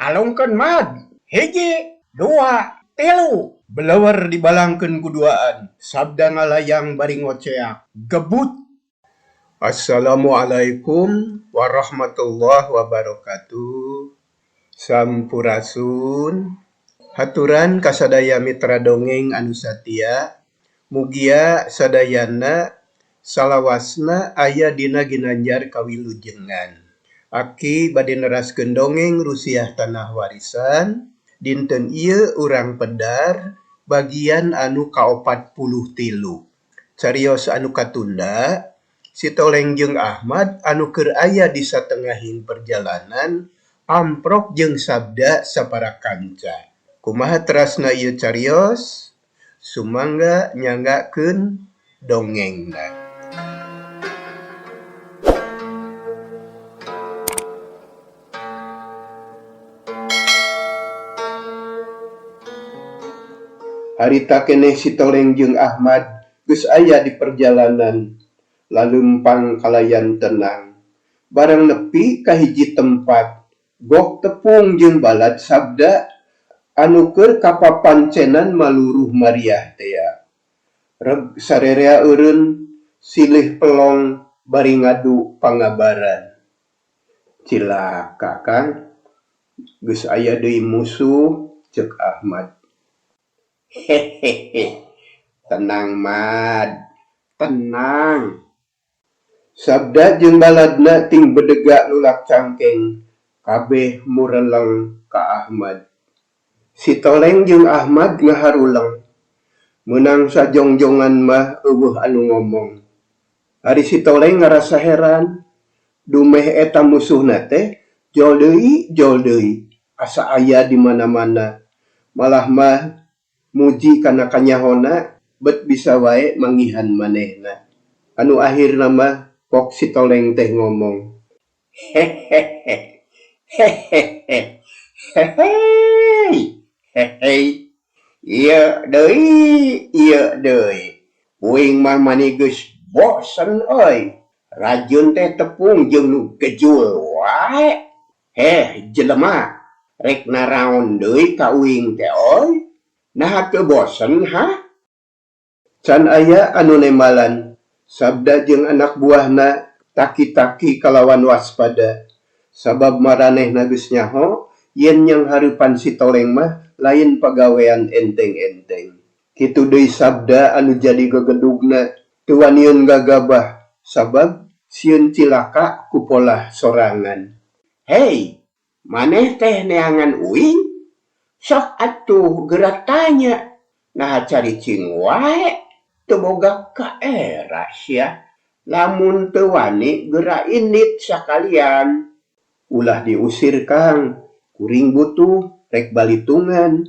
Balungkeun Mad. Hiji, dua, tilu. Belewer dibalangkeun ku duaan. Sabda ngalayang bari ngoceak. Gebut. Assalamualaikum warahmatullahi wabarakatuh. Sampurasun. Haturan kasadaya mitra dongeng anu satia. Mugia sadayana salawasna aya dina ginanjar kawilujengan. Aki bade neraskeun dongeng Rusiah Tanah Warisan dinten ieu urang pedar bagian anu ka-43. Carios anu katunda, si Toleng jeung Ahmad anu keur aya di satengahing perjalanan amprok jeung Sabda sapara kanca. Kumaha terasna ieu carios? Sumangga nyanggakeun dongengna. Harita keneh si Toleng jeung Ahmad geus aya di perjalanan, laleumpang kalayan tenang. Barang nepi ka hiji tempat, gok tepung jeung balad Sabda anu keur kapapancenan maluruh mariah tea. Reg sarerea eureun silih pelong bari ngadu pangabaran. Cilaka Kang, geus aya deui musuh, ceuk Ahmad. Hehehe, tenang Mad, tenang. Sabda jeung baladna ting bedega nulak cangkeng, kabeh mureleng ka Ahmad. Si Toleng jeung Ahmad ngaharuleng, meunang sajongjongan mah eueuh anu ngomong. Ari si Toleng ngarasa heran, dumeh eta musuhna teh jol deui jol deui, asa aya di mana-mana. Malah mah muji kana kanyahona bet bisa wae manggihan manehna. Anu akhirna mah kok si Toleng teh ngomong. Hehehe, hehehe, hehehe, hehehe, ieu deui, ieu deui. Uing mah mani geus bosen euy. Rajun teh tepung jeung nu gejul wae. Heh jelema, rek naraon deui ka uing teh euy. Naha teu bosen hah? Can aya anu nembalan, Sabda jeung anak buahna taki-taki kalawan waspada. Sabab maranehna geus nyaho yen nyanghareupan si Toleng mah lain pagawean enteng-enteng. Kitu deui Sabda anu jadi gegedugna teu wanieun gagabah sabab sieun cilaka ku polah sorangan. Hei, maneh teh neangan uing? Sok atuh geura tanya, naha caricing wae, teu boga kaera sia. Lamun teu wani geura indit sakalian. Ulah diusir Kang, kuring butuh rek balitungan.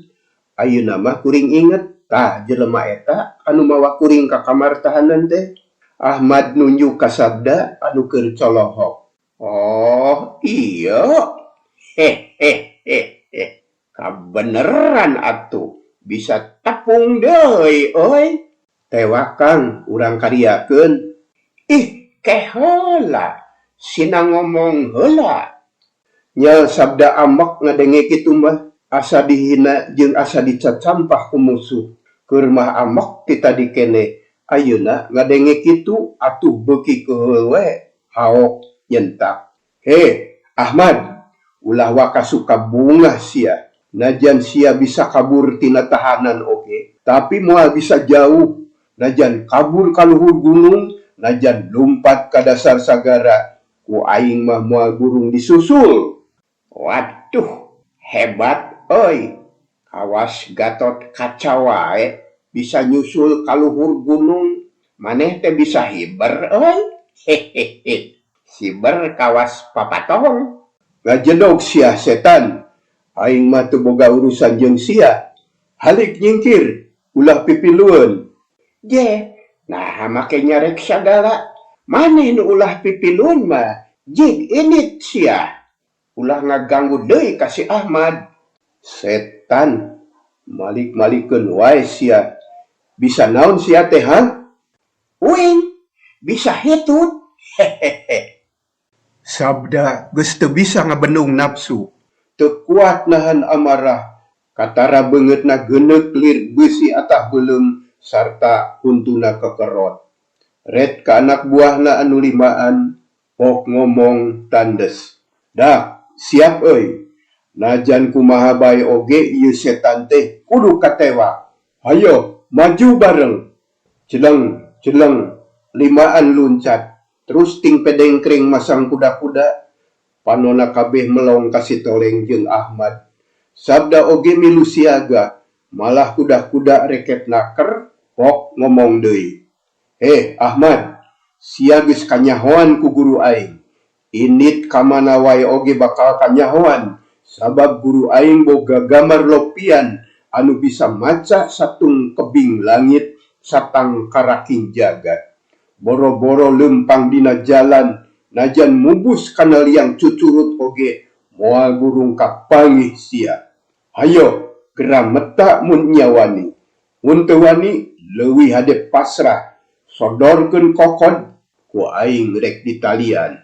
Ayeuna mah kuring inget tah jelema eta anu mawa kuring ka kamar tahanan teh. Ahmad nunjuk ka Sabda anu keur colohok. Oh, ieu. Hehehe. Kabeneran atuh bisa tepung deui euy. Tewak Kang, urang kariakeun. Ih, ke heula, sina ngomong heula. Nyel Sabda ambek ngadenge kitu mah, asa dihina jeung asa dicacampah ku musuh. Keur mah ambek ti tadi keneh, ayeuna ngadenge kitu atuh beuki keuheul we, haok nyentak. He, Ahmad, ulah waka suka bungah sia. Najan sia bisa kabur tina tahanan oge, tapi moal bisa jauh. Najan kabur ka luhur gunung, najan lumpat ka dasar sagara, ku aing mah moal burung disusul. Waduh, hebat euy. Kawas Gatot Kaca wae bisa nyusul ka luhur gunung. Maneh teh bisa hiber euy. Hehehe. Siber kawas papatong. Ngajedog sia setan. Aing mah teu boga urusan jeung sia. Halik nyingkir, ulah pipilueun. Je, naha make nyarek sagala. Maneh nu ulah pipilueun mah, jig indit sia. Ulah ngaganggu deui ka si Ahmad. Setan, malik-malikeun wae sia. Bisa naon sia teh, ha? Uing, bisa hitut. Hehehe. Sabda geus teu bisa ngabendung nafsu. Teu kuat nahan amarah, katara beungeutna geuneuk lir beusi atah beuleum sarta huntuna kekerot. Ret ka anak buahna anu limaan, Pok ngomong tandes. Dak, siap euy. Najan kumaha bae oge ieu setan teh kudu katewak. Hayo, maju bareng! Jeleng, jeleng, limaan luncat, terus ting pedengkring masang kuda-kuda, panona kabeh melong ka si Toleng jeung Ahmad. Sabda oge milu siaga, malah kuda-kuda reket naker, Pok ngomong deui. Heh, Ahmad, sia geus kanyahoan ku guru aing. Indit ka mana wae oge bakal kanyahoan, sabab guru aing boga gambar lopian anu bisa maca satung kebing langit satang karaking jagat. Boro-boro leumpang dina jalan, najan mubus kana liang cucurut oge moal burung kapanggih sia. Hayo, gera meta mun nya wani. Mun teu wani, leuwih hade pasrah, sodorkeun kokod, ku aing rek ditalian.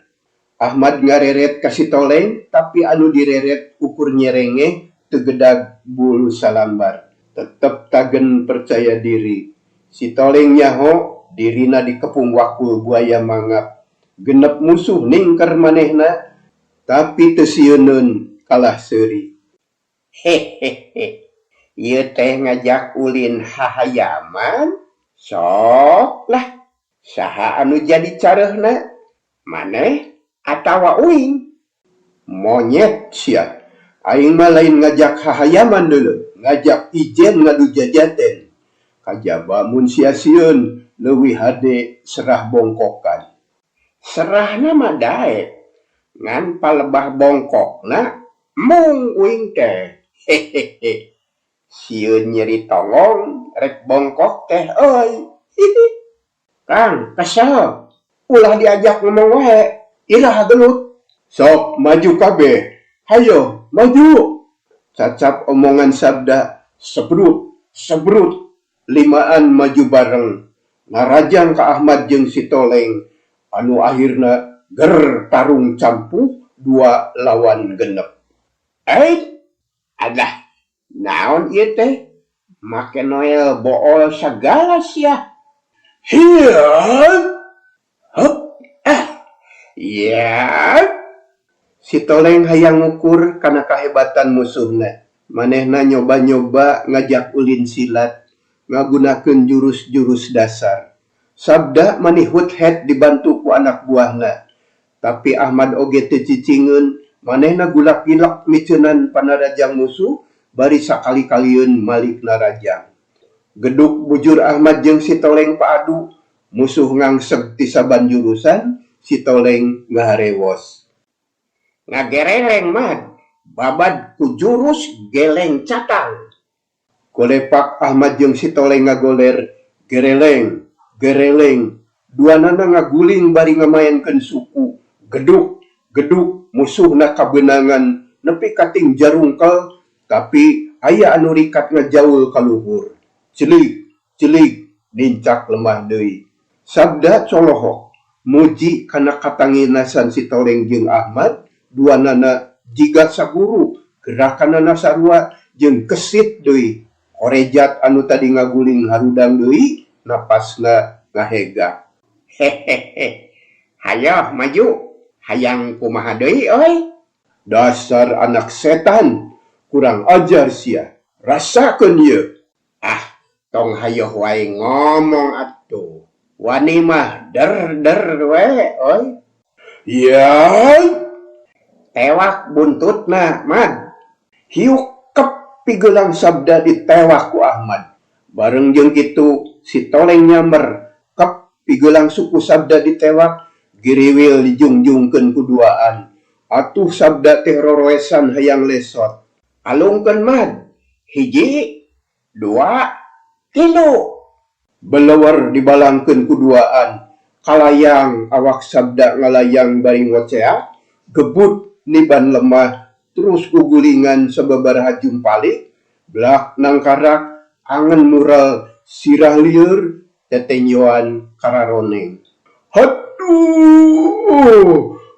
Ahmad ngareret ka si Toleng, tapi anu direret ukur nyerengeh teu gedag bulu salambar. Tetep tagen percaya diri. Si Toleng nyaho dirina dikepung wakul buaya mangap. Genep musuh ningker manehna, tapi teu sieuneun kalah seuri. Hehehe, ieu teh ngajak ulin hahayaman? Sok lah, saha anu jadi careuhna? Maneh atawa uing? Monyet sia, aing mah lain ngajak hahayaman deuleu, ngajak ijen ngadu jajaten. Kajaba mun sia sieun, leuwih hade serah bongkokan. Serahna mah daek, ngan palebah bongkokna embung uing teh. Hehehe, sieun nyeri tonggong rek bongkok teh euy. Hihi. Kang, kesel. Ulah diajak ngomong wae, iraha gelut. Sok maju kabeh, hayo maju. Cacap omongan Sabda, sebrut, sebrut, limaan maju bareng. Ngarajang ka Ahmad jeung si Toleng, anu akhirna ger tarung campuh dua lawan genep. Eit, adah, naon ieu teh? Make noel bool sagala sia. Hiat, hup, ah, ya. Si Toleng hayang ngukur kana kahebatan musuhna. Manehna nyoba-nyoba ngajak ulin silat, ngagunakeun jurus-jurus dasar. Sabda mani hut-het dibantu ku anak buahna. Tapi Ahmad oge teu cicingeun, manehna gulak-gilak miceunan panarajang musuh, bari sakali-kalieun malik narajang. Geduk bujur Ahmad jeung si Toleng paadu, musuh ngangseg ti saban jurusan, si Toleng ngaharewos. Ngagereleng Mad, babad ku jurus geleng catang. Golepak Ahmad jeung si Toleng ngagoler, gereleng, gereleng, duanana ngaguling bari ngamaenkeun suku, geduk, geduk, musuhna kabeunangan nepi ka ting jarungkel, tapi aya anu rikat ngajaul ka luhur. Celik, celik, nincak lemah deui. Sabda colohok, muji kana katanginasan si Toleng jeung Ahmad, duanana jiga saguru, gerakanana sarua jeung kesit deui. Korejat anu tadi ngaguling harudang deui, napasna ngahegak. Hehehe, hayoh maju, hayang kumaha deui euy? Dasar anak setan, kurang ajar sia, rasakeun ieu. Ah, tong hayoh wae ngomong atuh. Wani mah der-der we euy. Ya, tewak buntutna, Mad. Hiuk kep pigelang Sabda ditewak ku Ahmad. Bareng jeung kitu si Toleng nyamber, kep pigelang suku Sabda ditewak, giriwil dijungjungkeun ku duaan. Atuh Sabda teh roroesan hayang lesot. Alungkeun Mad. Hiji, dua, tilu. Belewer dibalangkeun ku duaan. Kalayang awak Sabda ngalayang bari ngoceak, gebut niban lemah, terus gugulingan sababaraha jumpalik, blak nangkarak, angen mural, sirah lieur, tetenyoan kararoneng. Haduh,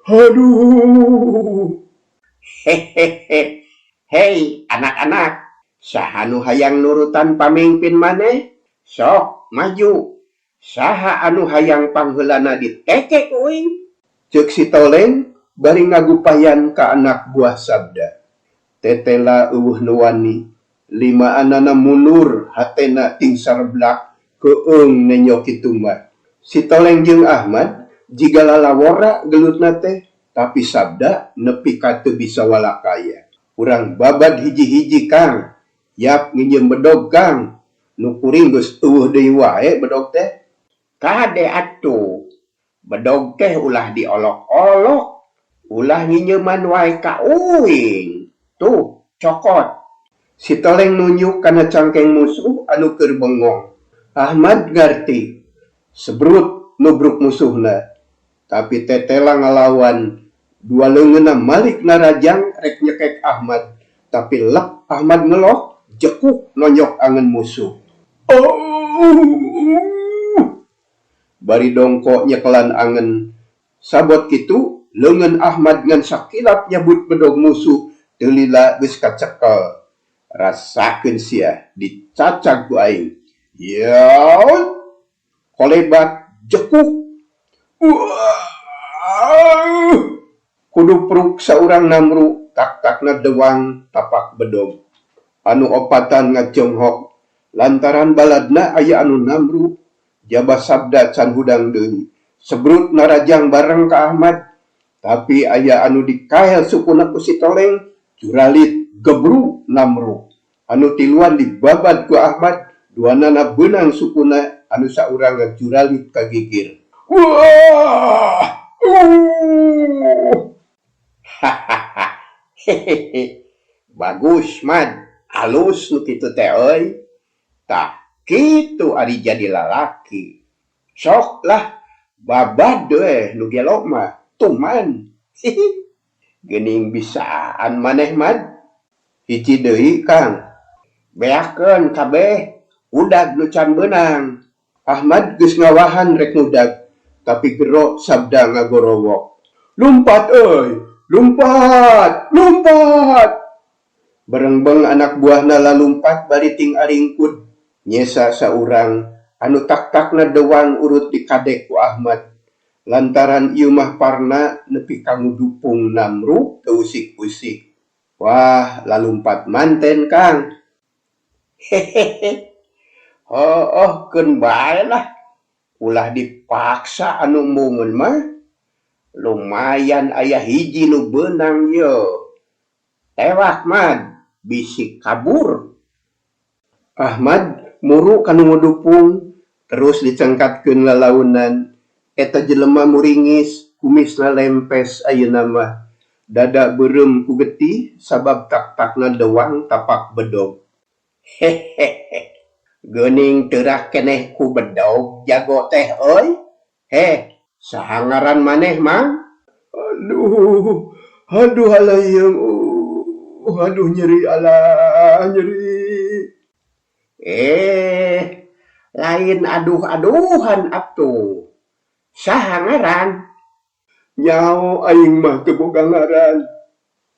haduh. Hehehe, Hei anak-anak, saha nu hayang nurutan pamingpin maneh? Sok maju. Saha anu hayang pangheulana diteke ku uing? Ceuk si Toleng bari ngagupayan ka anak buah Sabda. Tetela eueuh nu wani, limaanana mundur hatena ting sareblak keueung nenjo kitu mah. Si Toleng jeung Ahmad jiga lalawora gelutna teh, tapi Sabda nepi ka teu bisa walakaya. Urang babad hiji-hiji Kang, yap nginjeum bedog Kang, nu kuring geus eueuh deui wae bedog teh. Kade atuh, bedog teh ulah diolok-olok, ulah nginjeuman wae ka uing. Tuh, cokot. Si Toleng nunjuk kana cangkeng musuh anu keur bengong. Ahmad ngarti, sebrut nubruk musuhna, tapi tetela ngalawan. Dua leungeunna malik narajang rek nyekek Ahmad, tapi lep Ahmad ngelok, jekuk nonyok angen musuh. Auuuh! Bari dongko nyekelan angen. Sabot kitu, leungeun Ahmad ngan sakilap nyabut bedog musuh, teu lila geus kacekel. Rasakeun sia, dicacag ku aing. Yaut! Kolebat jekuk. Uaaah! Kudupruk saurang namru, tak-takna dewang tapak bedog. Anu opatan ngajonghok, lantaran baladna aya anu namru, jaba Sabda can hudang deui. Sebrut narajang bareng ka Ahmad, tapi aya anu dikael sukuna ku si Toleng, juralit gebru namru. Anu tiluan dibabad ku Ahmad, duanana beunang sukuna, anu saurang ngajuralit ka gigir. Uaaah! Uuh! Hahaha hehehe bagus Mad, alus nu kitu teh euy. Tah kitu ari jadi lalaki. Sok lah babad weh nu gelo mah tuman. Hihi geuning bisaan maneh Mad. Hiji deui Kang. Beakeun kabeh udag nu can beunang. Ahmad geus ngawahan rek ngudag, tapi gero Sabda ngagorowok. Lumpat euy! Lumpat! Lumpat! Berengbeng anak buahna lalumpat bari ting aringkud. Nyesa saurang, anu tak-takna dewang urut dikadek ku Ahmad. Lantaran ieu mah parna nepi ka ngudupung namru teu usik-usik. Wah, lalumpat manten Kang. Hehehe. Hooh keun bae lah. Ulah dipaksa anu embungeun mah. Lumayan aya hiji nu beunang yeuh. Tewak Mad, bisi kabur. Ahmad muru ka nu ngudupung, terus dicengkatkeun lalaunan. Eta jelema muringis, kumisna lempes ayeuna mah. Dada beureum ku getih sabab tak-takna dewang tapak bedog. Hehehe, geuning teurak keneh ku bedog jago teh euy. Heh, saha ngaran maneh Mang? Aduh, aduh alayeuh, aduh nyeri alah nyeri. Eh, lain aduh-aduhan atuh. Saha ngaran? Nyaho aing mah teu boga ngaran.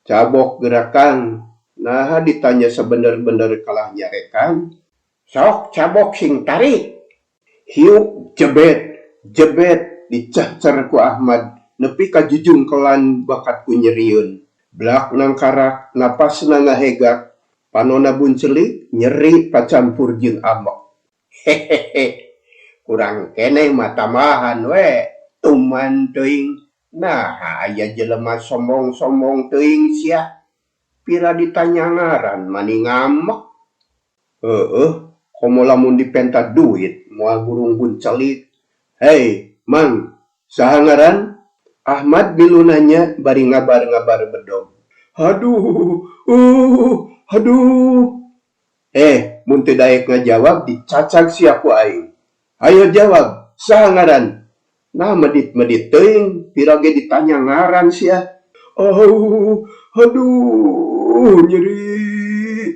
Cabok geura Kang, naha ditanya sabener-bener kalah nyarekan. Sok cabok sing tarik. Hiuk jebet, jebet dicacer ku Ahmad nepi ka jujungkelan bakat ku nyerieun. Blak nangkarak, napasna ngahegak, panona buncelik, nyeri pacampur jeung amek. Hehehe, kurang keneh mah tambahan we, tuman teuing. Naha aya jelema sombong-sombong teuing sia. Pira ditanya ngaran mani ngamek. Heueuh, komo lamun dipenta duit moal burung buncelik. Hei, Mang, saha ngaran? Ahmad milu nanya bari ngabar-ngabar bedog. Haduh, haduh. Eh, mun teu daek ngajawab dicacag sia ku aing. Hayo jawab, saha ngaran? Nah medit-medit teuing, pira ge ditanya ngaran sia. Oh, haduh, nyeri.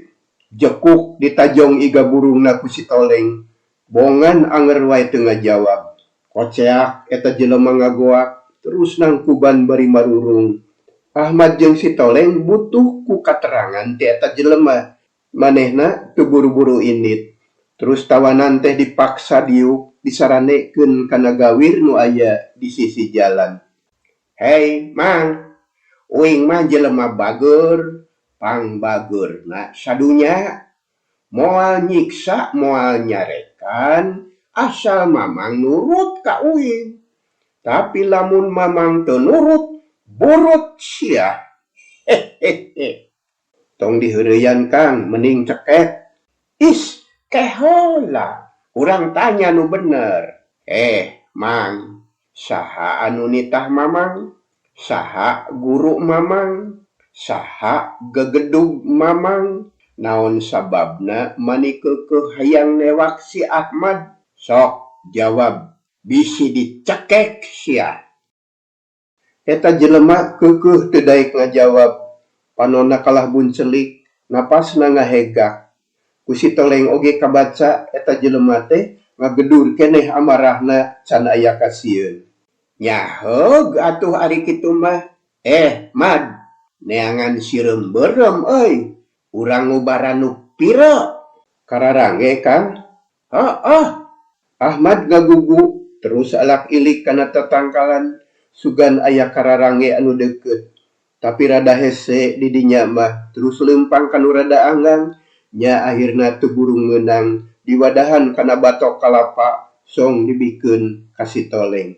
Jekuk ditajong iga burungna ku si Toleng. Bongan anger wae teu ngajawab. Koceak eta jelema ngagoak, terus nangkuban bari marurung. Ahmad jeung si Toleng butuh ku katerangan ti eta jelema. Manehna teu buru-buru indit. Terus tawanan teh dipaksa diuk disarandekeun kana gawir nu aya di sisi jalan. Hei, Mang! Uing mah jelema bageur, pangbageurna sadunya. Moal nyiksa moal nyarekan asal Mamang nurut ka uing. Tapi lamun Mamang teu nurut, burut sia. Hehehe. Tong diheureuyaan Kang, mending cekek. Is, keheula. Urang tanya nu bener. Eh, Mang, saha anu nitah Mamang? Saha guru Mamang? Saha gegedug Mamang? Naon sababna mani keukeuh hayang newak si Ahmad? Sok jawab, bisi dicekek sia. Eta jelema keukeuh teu daek ngajawab, panonna kalah buncelik, napasna ngahegak. Ku si Toleng oge kabaca eta jelema teh ngagedur keneh amarahna can aya kasieun. Nya heug atuh ari kitu mah. Eh, Mad, neangan sireum beureum euy. Urang ngubaran nu pire? Kararange, Kang? Heueuh. Ahmad ngagugu, terus alak ilik kana tatangkalan, sugan aya kararange anu deukeut. Tapi rada hese di dinya mah, terus leumpang ka nu rada anggang, nya akhirna teu burung meunang diwadahan kana batok kalapa song dibikeun ka si Toleng.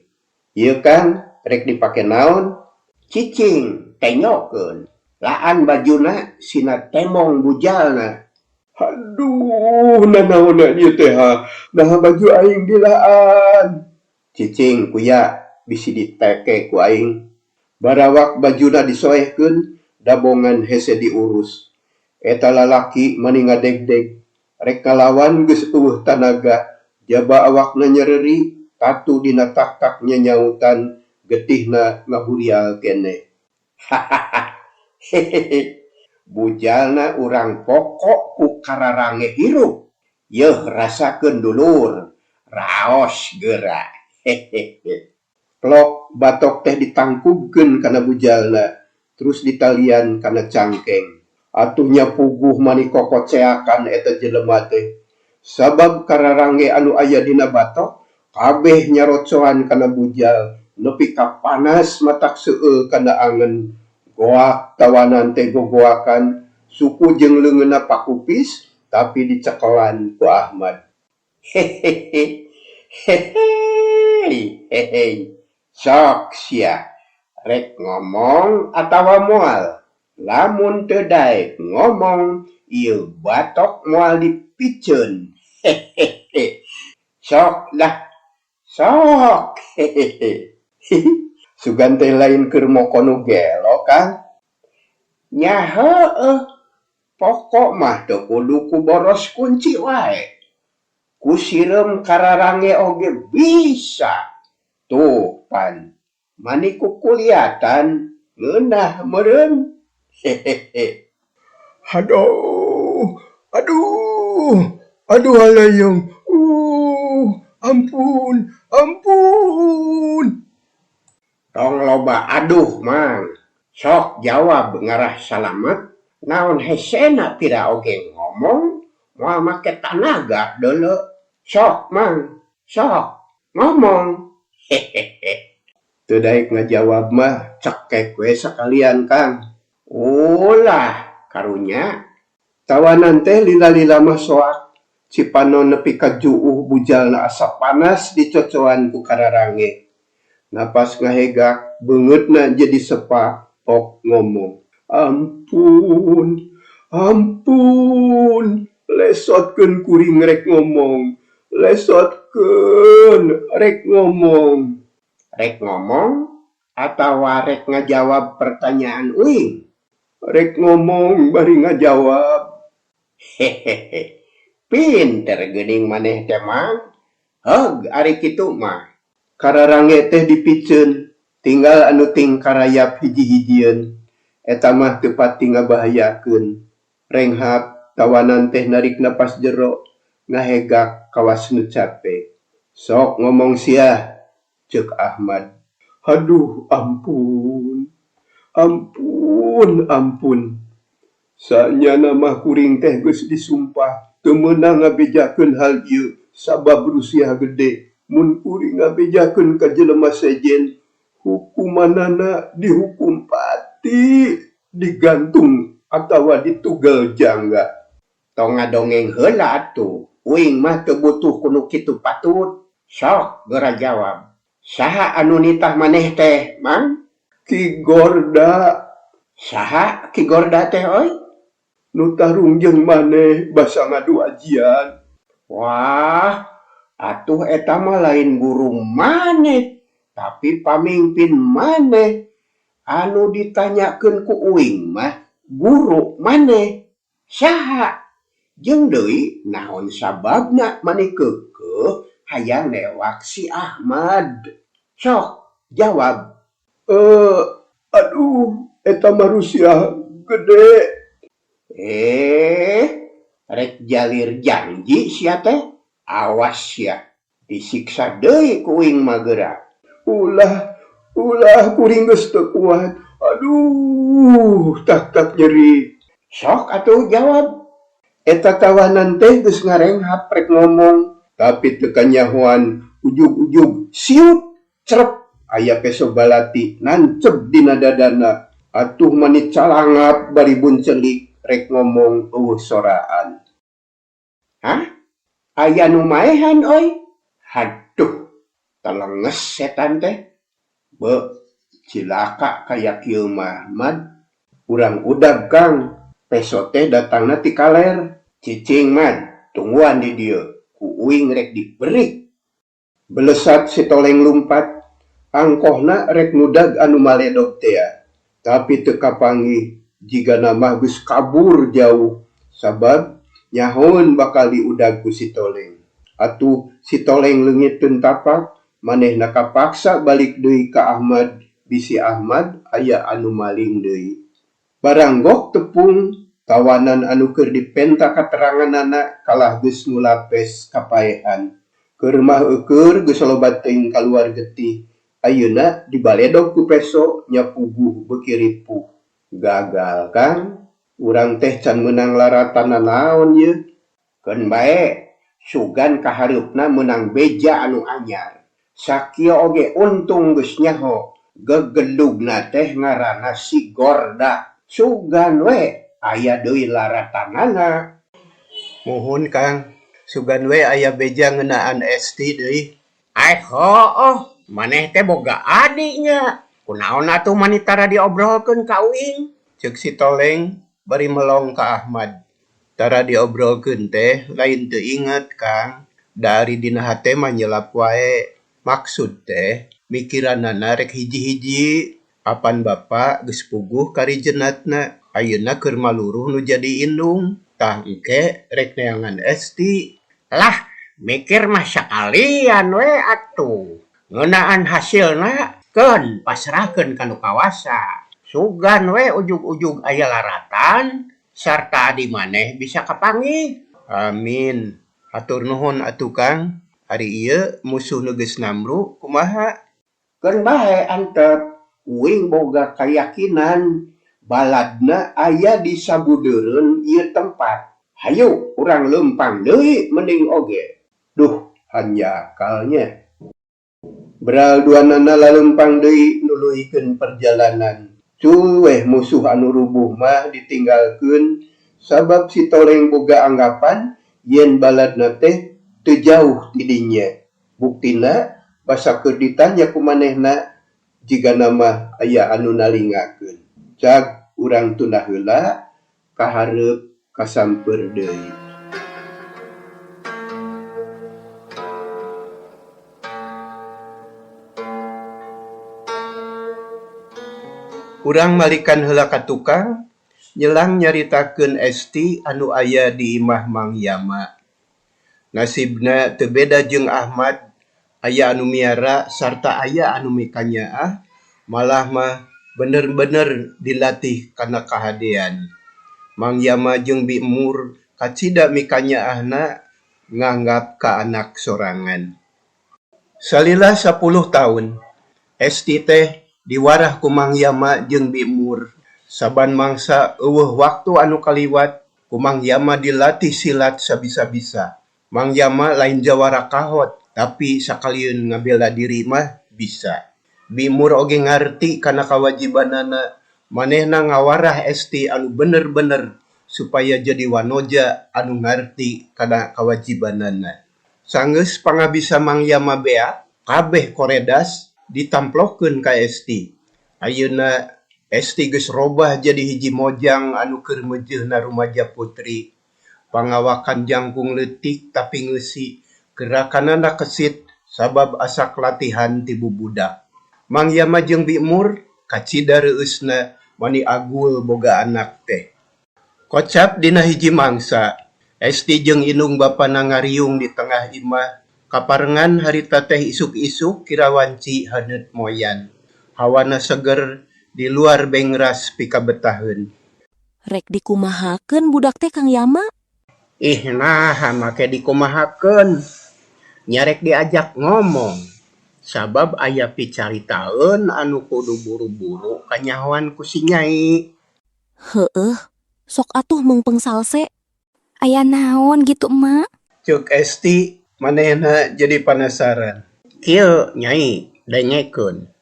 Ieu Kang, rek dipake naon? Cicing, tenyokeun. Laan bajuna sina temong bujalna. Haduh, nanaonan ieu teh ha, naha baju aing dilaan. Cicing kuya, bisi diteke ku aing. Barawak bajuna disoehkeun, dabongan hese diurus. Eta lalaki mani ngadegdeg, rek ngalawan geus eueuh tanaga, jaba awakna nyereri, tatu dina taktak nyanyautan, getihna ngahurial keneh. Hahaha. Hehehe. Bujalna urang pokok ku kararange hirup. Yeuh rasakeun dulur, raos geura. Hehehe. Klok batok teh ditangkubkeun kana bujalna, terus ditalian kana cangkeng. Atuh nya puguh mani kokoceakan eta jelema teh. Sabab kararange anu aya dina batok kabeh nyarocoan kana bujal nepi ka panas matak seueul kana angen. Goak tawanan teh gogoakan, suku jeung leungeunna pakupis tapi dicekelan ku Ahmad. Hehehe. Hehei hehei. Sok sia, rek ngomong atawa moal? Lamun teu daek ngomong, ieu batok moal dipiceun. Hehehe. Sok dah, sok. Hehehe. Sugan teh lain keur moko nu gelo, Kang? Nya heueuh, pokok mah teu kudu ku boros kunci wae. Ku sireum kararange oge bisa. Tuh pan, mani kukuliatan ngeunah meureun. Hehehe. Haduh, aduh, aduh halayung, ampun, ampun. Tong loba aduh, Mang. Sok jawab ngarah salamet. Naon hesena pira oge ngomong, moal make tanaga deuleu. Sok, Mang, sok ngomong. Hehehe. Teu daek ngajawab mah cekek we sakalian, Kang. Ulah, karunya. Tawanan teh lila-lila mah soak, cipanon nepi ka juuh bujalna asa panas dicocoan ku kararange. Napas ngahegak, beungeutna jadi sepa, pok ngomong. Ampun, ampun, lesotkeun kuring rek ngomong, lesotkeun rek ngomong. Rek ngomong atawa rek ngajawab pertanyaan uing? Rek ngomong bari ngajawab. Hehehe. Pinter geuning maneh teh, Mang. Heug ari kitu mah. Kararange teh dipiceun, tinggal anu ting karayap hiji-hijieun. Eta mah teu pati ngabahayakeun. Renghap tawanan teh narik napas jero, ngahegak kawas nu cape. Sok ngomong sia, ceuk Ahmad. Haduh ampun. Ampun ampun. Sanyana mah kuring teh geus disumpah teu meunang ngabejakeun hal ieu sabab rusiah gede mun kuring ngabejakeun ka jelema sejen hukumanana dihukum pati digantung atawa ditugel jangga. Tong ngadongeng heula atuh, uing mah teu butuh ku nu kitu patut. Sok geura jawab. Saha anu nitah maneh teh, Mang? Ki Gorda. Saha Ki Gorda teh oi? Nu tarung jeung maneh basa ngadu ajian. Wah, atuh eta mah lain guru maneh, tapi pamingpin maneh. Anu ditanyakeun ku uing mah guru maneh. Saha? Jeung deui naon sababna maneh keukeuh hayang newak si Ahmad? Sok, jawab. Eh, aduh, eta mah rusiah gede. Eh, rek jalir janji sia teh? Awas sia, disiksa deui ku uing mah geura. Ulah, ulah kuring geus teu kuat. Aduh, tak-tak nyeri. Sok atuh jawab. Eta tawanan teh geus ngarenghap rek ngomong, tapi teu kanyahoan ujug-ujug siut cerep aya peso balati nancep dina dadana. Atuh mani calangap bari buncelik rek ngomong eueuh soraan. Hah? Aya nu maehan oi? Haduh, telenges setan teh. Beuh, cilaka kaya kieu mah, Mad. Urang udag, Kang. Peso teh datangna ti kaler. Cicing, Mad, tungguan di dieu. Ku uing rek diberik. Belesat si Toleng lumpat, angkohna rek nudag anu maledog tea. Tapi teu kapanggih, jigana mah geus kabur jauh. Sabab nyahoeun bakal diudag ku si Toleng. Atuh si Toleng leungiteun tapak, manehna kapaksa balik deui ka Ahmad bisi Ahmad aya anu maling deui. Baranggok tepung, tawanan anu keur dipenta kateranganana kalah geus ngulapes kapaehan. Keur mah eukeur geus loba teuing kaluar getih, ayeuna dibaledog ku peso nya puguh beuki ripuh. Gagal, Kang. Urang teh can meunang laratan nanaon yeuh. Keun bae, sugan kahareupna meunang beja anu anyar. Sakieu oge untung geus nyaho, gegedugna teh ngaranna si Gorda. Sugan we aya deui laratanana. Muhun, Kang. Sugan we aya beja ngeunaan Esti deui. Ai hooh, maneh teh boga adi nya. Kunaon atuh mani tara diobrolkeun ka uing? Ceuk si Toleng bari melong ka Ahmad. Tara diobrolkeun teh lain teu inget, Kang. Da ari dina hate mah nyelap wae. Maksud teh mikiranana rek hiji-hiji. Apan bapa geus puguh karijenatna. Ayeuna keur maluruh nu jadi indung. Tah engke rek neangan Esti. Lah, mikir mah sakalian we atuh. Ngeunaan hasilna keun pasrahkeun ka nu kawasa. Sugan we ujug-ujug aya laratan sarta adi maneh bisa kapanggih. Amin. Hatur nuhun atuh Kang. Ari ieu musuh nu geus namru kumaha? Keun bae antep. Uing boga kayakinan baladna aya di sabudeureun ieu tempat. Hayu urang leumpang deui mending oge. Duh, hanjakal nya. Beral duanana laleumpang deui nuluykeun perjalanan. Cuweh musuh anu rubuh mah ditinggalkeun sabab si Toleng boga anggapan yen baladna teh teu jauh ti dinya. Buktina basa keur ditanya ku manehna jigana mah aya anu nalingakeun. Cag urang tunda heula kahareup kasampeur deui. Urang malikan heula ka tukang, nyelang nyaritakeun Esti anu aya di imah Mang Yama. Nasibna teu beda jeung Ahmad, aya anu miara sarta aya anu mikanyaah, malah mah bener-bener dilatih kana kahadean. Mang Yama jeung Bi Emur kacida mikanyaahna nganggap ka anak sorangan. Salila sapuluh taun, Esti teh Diwarah ku Mang Yama jeung Bi Mur. Saban mangsa euweuh waktu anu kaliwat ku Mang Yama dilatih silat sabisa-bisa. Mang Yama lain jawara kahot tapi sakalieun ngabela diri mah bisa. Bi Mur oge ngarti kana kawajibanana, manehna ngawarah Esti anu bener-bener supaya jadi wanoja anu ngarti kana kawajibanana. Sanggeus pangabisa Mang Yama beak, kabeh koredas ditamplokeun ka Esti. Ayeuna Esti geus robah jadi hiji mojang anu keur meujeuhna rumaja putri. Pangawakan jangkung leutik tapi ngeusi, gerakanana kesit sabab asak latihan ti bubudak. Mang Yama jeung Bi Mur kacida reueusna mani agul boga anak teh. Kocap dina hiji mangsa, Esti jeung indung bapana ngariung di tengah imah. Kaparengan harita teh isuk-isuk kira wanci haneut moyan. Hawana seger di luar bengras pikabetaheun. Rek dikumahakeun budak teh, Kang Yama? Ih, naha make dikumahakeun. Nya rek diajak ngomong. Sabab aya picaritaeun anu kudu buru-buru kanyahoan ku si Nyai. Heueuh, sok atuh meungpeung salse. Aya naon gitu, Emak? Ceuk Esti, manehna jadi panasaran. Kieu, Nyai, dengekeun.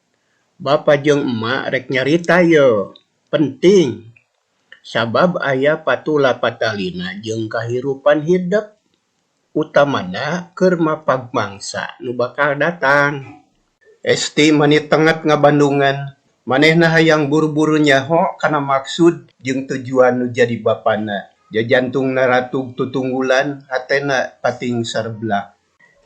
Bapa jeung emak rek nyarita yeuh. Penting. Sabab aya patula patalina jeung kahirupan hidep. Utamana keur mapag mangsa nu bakal datang. Esti mani tenget ngabandungan. Manehna hayang buru-buru nyaho kana maksud jeung tujuan nu jadi bapana. Jajantungna ratug tutunggulan, hatena pating sareblak.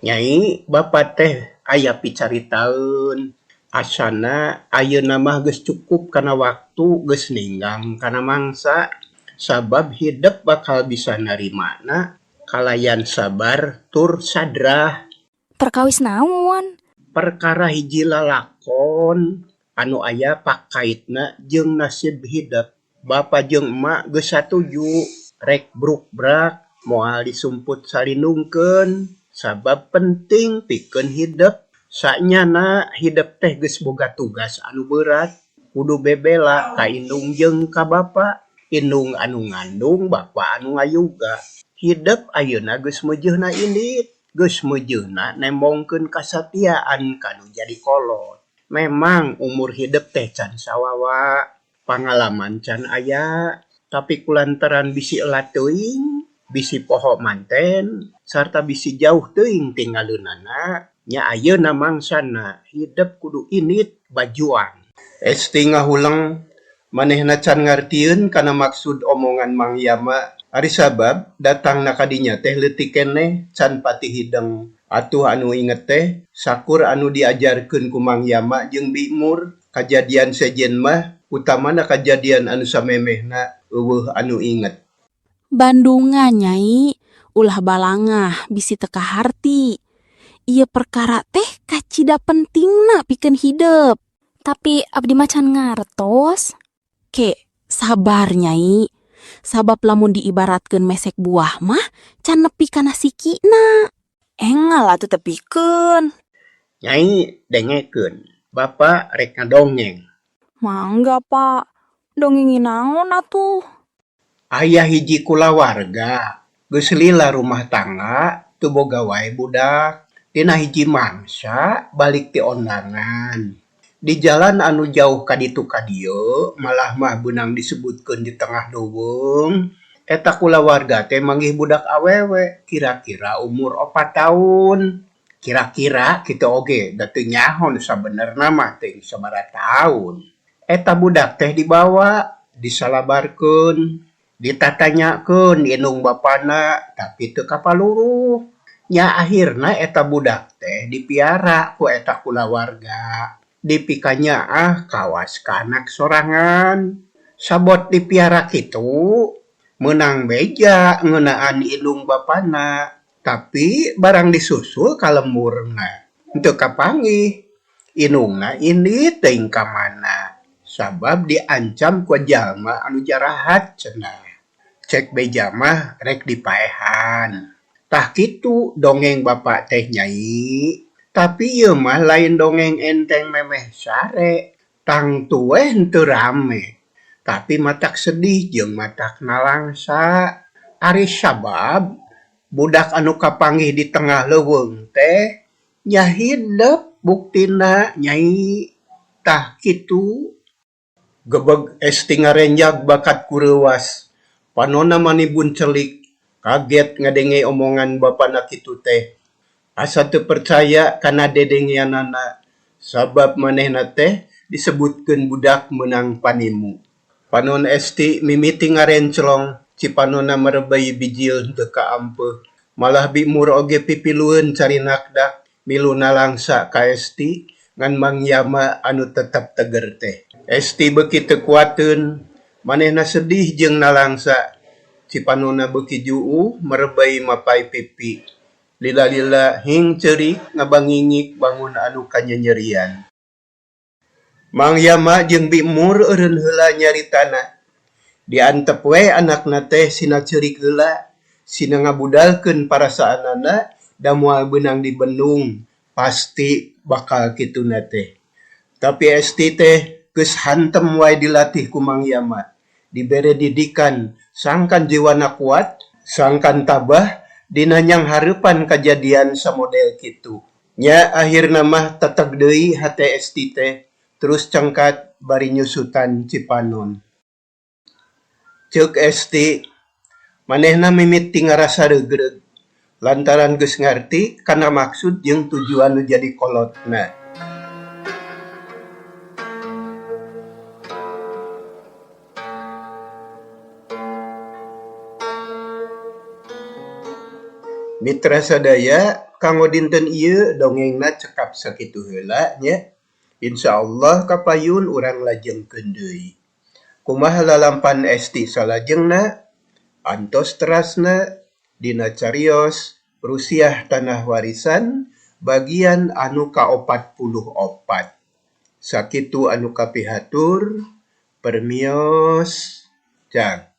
Nyai, bapa teh aya picaritaeun. Asana ayeuna mah geus cukup kana waktu, geus ninggang kana mangsa. Sabab hidep bakal bisa narimana kalayan sabar tur sadrah. Perkawis naon? Perkara hiji lalakon anu aya pakaitna jeung nasib hidep. Bapa jeung emak geus satuju rek brukbrak moal disumput salindungkeun sabab penting pikeun hidep. Sanyana hidep teh geus boga tugas anu beurat, kudu bebela ka indung jeung ka bapa. Indung anu ngandung, bapa anu ngayuga. Hidep ayeuna geus meujeuhna indit, geus meujeuhna nembongkeun kasatiaan ka nu jadi kolot. Memang umur hidep teh can sawawa, pangalaman can aya, tapi kulantaran bisi elat teuing, bisi poho manten, sarta bisi jauh teuing tinggaleunana, nya ayeuna mangsana hidep kudu indit bajuang. Esti ngahuleng, manehna can ngartieun kana maksud omongan Mang Yama. Ari sabab datangna ka dinya teh leutik keneh can pati hideng. Atuh anu inget teh sakur anu diajarkeun ku Mang Yama jeung Bi Mur. Kajadian sejen mah utamana kajadian anu samemehna euweuh anu inget. Bandungan, Nyai, ulah balangah bisi teu kaharti. Ieu perkara teh kacida pentingna pikeun hidep. Tapi abdi mah can ngartos. Ke, sabar, Nyai. Sabab lamun diibaratkeun mesek buah mah can nepi kana sikina. Engal atuh tepikeun. Nyai, dengekeun. Bapa rek ngadongeng. Mangga, Pak. Dongengin naon atuh? Aya hiji kulawarga geus lila rumah tangga teu boga wae budak. Dina hiji mangsa balik ti ondangan. Di jalan anu jauh ka ditu ka dieu malah mah beunang disebutkeun di tengah leuweung. Eta kulawarga teh manggih budak awewe kira-kira umur 4 taun. Kira-kira kitu oge da teu nyaho nu sabenerna mah teuing sabaraha taun. Eta budak teh dibawa, disalabarkeun, ditatanyakeun indung bapana tapi teu kapaluruh. Nya akhirna eta budak teh dipiara ku eta kulawarga. Dipikanyaah kawas ka anak sorangan. Sabot dipiara kitu meunang beja ngeunaan indung bapana, tapi barang disusul ka lemburna henteu kapanggih. Indungna indit teuing ka mana sabab diancam ku jalma anu jarahat cenah. Cek beja mah rek dipaehan. Tah kitu dongeng bapa teh, Nyai. Tapi ieu mah lain dongeng enteng memeh sare. Tangtu we henteu rame, tapi matak sedih jeung matak nalangsa. Ari sabab budak anu kapanggih di tengah leuweung teh nya hidep buktina Nyai. Tah kitu. Gebeg Esti ngarenjag bakat ku reuwas. Panonna mani buncelik, kaget ngadenge omongan bapana kitu teh. Asa teu percaya kana dedengeanana sabab manehna teh disebutkeun budak meunang panimu. Panon Esti mimiti ngarenclong, cipanonna merebey bijil henteu kaampeuh. Malah Bi Mur oge pipilueun carinakdak milu nalangsa ka Esti ngan Mang Yama anu tetep teger teh. Esti beuki teu kuateun, manehna sedih jeung nalangsa. Cipanonna beuki juuh merebey mapay pipi. Lila-lila hing ceurik ngabangingik bangun anu kanyenyerian. Mang Yama jeung Bi Mur eureun heula nyaritana. Diantep we anakna teh sina ceurik heula, sina ngabudalkeun parasaanana da moal beunang dibendung, pasti bakal kituna teh. Tapi Esti teh geus hantem wae dilatih ku Mang Yama, dibere didikan sangkan jiwana kuat, sangkan tabah dina nyanghareupan kajadian samodel kitu. Nya ahirna mah teteg deui hate Esti teh, terus cengkat bari nyusutan cipanon. Ceuk Esti, manehna mimiti ngarasa reugreug lantaran geus ngarti kana maksud jeung tujuan nu jadi kolotna. Mitra sadaya, kanggo dinten ieu dongengna cekap sakitu heula nya. Insyaallah kapayun urang lajengkeun deui. Kumaha lalampan Esti salajengna? Antos terasna dina carios Rusiah Tanah Warisan bagian anu ka-44. Sakitu anu kapihatur, permios, cang.